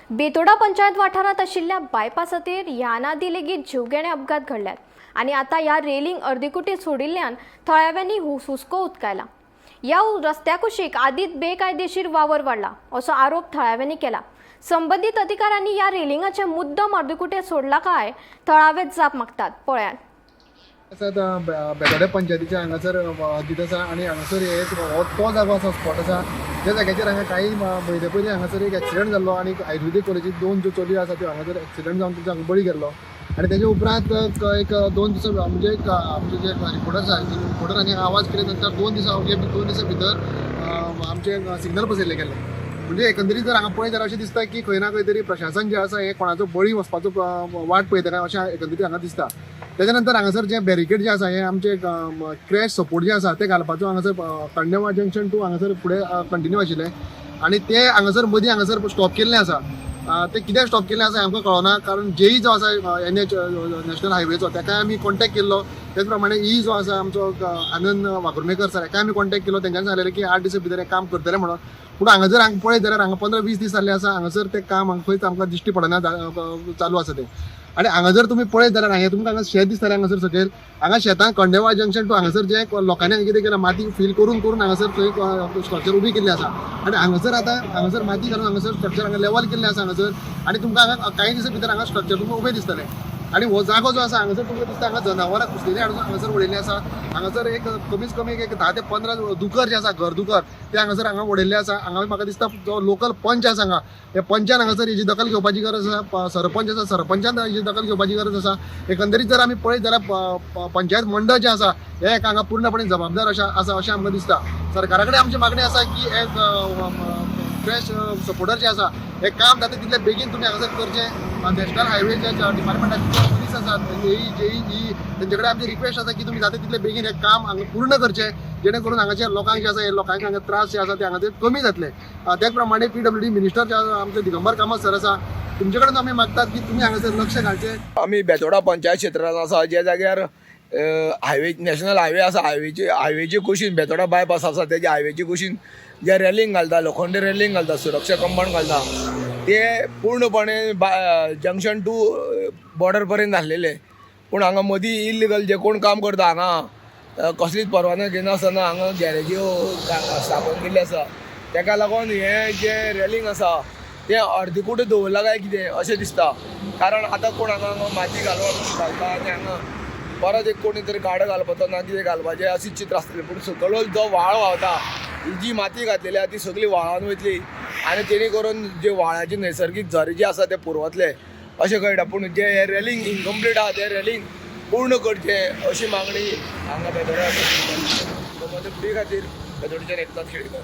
बेतोडा पंचायत वाठारांत आशिल्ल्या बायपासाचेर ह्यान आदी लेगीत जीवघेणे अपघात घडल्यात आनी आतां ह्या रेलिंग अर्दकुटे सोडिल्ल्यान थळाव्यांनी हुस्को उक्तायला. ह्या रस्त्या कुशीक आदींच बेकायदेशीर वावर वाडला असो आरोप थळाव्यांनी केला. संबंदीत अधिकाऱ्यांनी ह्या रेलिंगाचे मुद्दम अर्दकुटे सोडला काय थळावेच जाप मागतात. पळयात. आसा बेतोड्या पंचायतीच्या हांगासर हद्दीत आसा आनी हांगासर एक हो तो जागो आसा, स्पॉट आसा ज्या जाग्याचेर हांगा काही म्हयने पयलीं हांगासर एक एक्सिडंट जाल्लो आनी आयुर्वेदीक कॉलेजीत दोन ज्यो चलयो आसा त्यो हांगासर एक्सिडंट जावन तांचो हांगा बळी गेल्लो. आनी तेजे उपरांत एक दोन दिसां म्हणजे एक आमचे जे रिपोर्टर आसा रिपोर्टरांनी आवाज केले नंतर 2 दिसां अवघे 2 दिसां भितर आमचे सिग्नल बसयल्ले गेल्ले. म्हणजे एकंदरीत जर हांगा पळयत जाल्यार अशें दिसता की खंय ना खंय तरी प्रशासन जें आसा हें कोणाचो बळी वचपाचो वाट पळयता काय अशें एकंदरीत हांगा दिसता. तेच्या नंतर हांगासर जे बॅरिकेड जे आसा हे आमचे क्रॅश सपोर्ट जे आसा ते घालपाचो हांगासर कंडेवा जंक्शन टू हांगासर फुडें कंटिन्यू आशिल्लें आनी ते हांगासर मदीं हांगासर स्टॉप केल्लें आसा. ते कित्याक स्टॉप केल्लें आसा हें आमकां कळना, कारण जेई जो आसा एनएच नॅशनल हायवेचो ताकाय आमी कॉन्टेक्ट केल्लो. तेच प्रमाणे ई जो आसा आमचो आनंद वाघुर्मेकर सर हेकाय आमी कॉन्टेक्ट केलो. तेंच्यांनी सांगलेलें की 8 दिसां भितर हें काम करतले म्हणून. पूण हांगा जर हांगा पळयत जाल्यार हांगा 15-20 दीस जाल्ले आसा, हांगासर तें काम हांगा खंयच आमकां दिश्टी पडना चालू आसा तें. आनी हांगा जर तुमी पळयत जाल्यार हांगा तुमकां हांगा शेत दिसतलें. हांगासर सकयल हांगा शेतां कंडेवा जंक्शन टू हांगासर जे लोकांनी हांगा कितें केलां, माती फील करून करून हांगासर थंय स्ट्रक्चर उबी केल्ली आसा. आनी हांगासर आतां हांगासर माती घालून हांगासर स्ट्रक्चर हांगा लेवल केल्लें आसा हांगासर. आनी तुमकां हांगा कांय दिसां भितर हांगा स्ट्रक्चर तुमकां उबें दिसतलें. आनी हो जागो जो आसा हांगासर तुमकां दिसता हांगा जनावरां कुसलेलीं हाडून हांगासर उडयल्लीं आसा. हांगासर एक कमीत कमी एक 10 ते 15 दुकर जे आसा, घर दुकर, ते हांगासर हांगा उडयल्ले आसा. हांगा म्हाका दिसता जो लोकल पंच आसा हांगा, त्या पंचान हांगासर हेजी दखल घेवपाची गरज आसा. सरपंच आसा, सरपंचान हेजी दखल घेवपाची गरज आसा. एकंदरीत जर आमी पळयत जाल्यार पंचायत मंडळ जें आसा हें एक हांगा पूर्णपणे जबाबदार अशें आसा अशें आमकां दिसता. सरकारा कडेन आमची मागणी आसा की एक क्रॅश सपोर्टर जे आसा हें काम जाता तितले बेगीन तुमी हांगासर करचें. नॅशनल हायवेच्या डिपार्टमेंटाचे जे पुलीस आसात, एई, जेई, ई, तेंचे कडेन आमची रिक्वेस्ट आसा की तुमी जाता तितले बेगीन हें काम हांगा पूर्ण करचें, जेणे करून हांगाच्या लोकांक जे आसा हे लोकांक हांगा त्रास जे आसा ते हांगा ते कमी जातले. त्याच प्रमाणे पीडब्ल्यूडी मिनिस्टर जे आसा, आमचे दिगंबर कामत सर आसा, तुमचे कडेन आमी मागतात की तुमी हांगासर लक्ष घालचें. आमी बेतोडा पंचायत क्षेत्रांत आसा, ज्या जाग्यार हायवे, नॅशनल हायवे आसा. हायवेचे कुशीन बेतोडा बायपास आसा. तेज्या हायवेचे कुशीन जे रेलिंग घालता, लोखंडी रेलिंग घालता, सुरक्षा कंपाऊंड घालता, ते पूर्णपणे जंक्शन टू बॉर्डर पर्यंत आसलेले. पूण हांगा मदीं इल्लिगल जे कोण काम करता, हांगा कसलीच परवानो घेनासतना हांगा गॅरेज्यो स्थापन केल्ली आसा. तेका लागून हें जें रेलिंग आसा तें अर्दकुटें दवरलां काय कितें अशें दिसता, कारण आतां कोण हांगा हांगा माती घालून घालता आनी हांगा परत एक कोणी तरी गाडो घालपाचो ना कितें घालपाचें अशें चित्र आसतलें. पूण सकयल जो व्हाळ व्हांवता, ही जी माती घातलेली आहा ती सगळी व्हाळान वयतली आनी तेणी करून जे व्हाळाचे नैसर्गीक झरे जे आसा ते पुरवतले अशें कळटा. पूण जे हे रेलिंग इनकम्प्लीट आहा ते रेलिंग पूर्ण करचें अशी मागणी हांगा बेतोडा खातीर बेतोडच्यान एकनाथ खेडेकर.